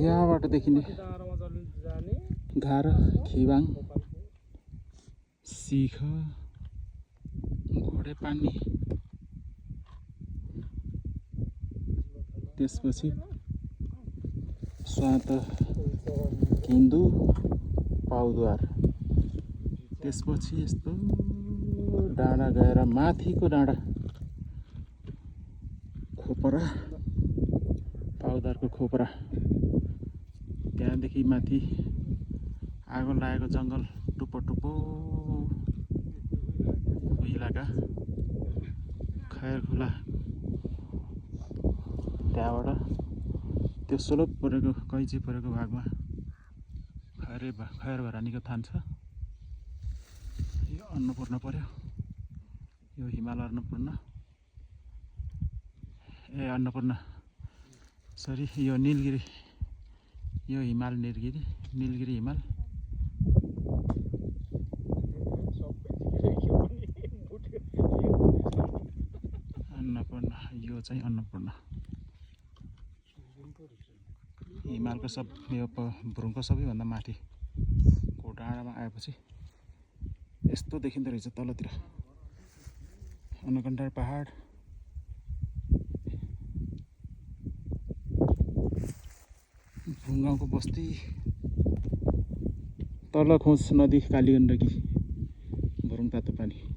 यहाँबाट देखिने घार खिवाङ सिख घोडेपानी त्यसपछि स्वात किन्दु पाउद्वार त्यसपछि यस्तो डाँडा गएर माथिको डाँडा खोपरा पाउदारको खोपरा त्यहाँदेखि माथि आगो लागेको जङ्गल टुप्पो टुप्पो इलाका खैर खोला त्यहाँबाट त्यो सोलोप परेको कैची परेको भागमा खैर भरानीको थान छ। यो अन्नपूर्ण पर्यो यो हिमाल अन्नपूर्ण अन्नपूर्ण सरी यो नीलगिरी यो हिमाल नीलगिरी हिमाल अन्नपूर्ण यो चाहिँ अन्नपूर्ण हिमालको सब यो भ्रुङको सबैभन्दा माथिको डाँडामा आएपछि यस्तो देखिँदो रहेछ तलतिर अन्नकण्ठ पहाड भुङ्गाउँको बस्ती तल खोज नदी कालीगण्डकी भरुङ तातो पानी।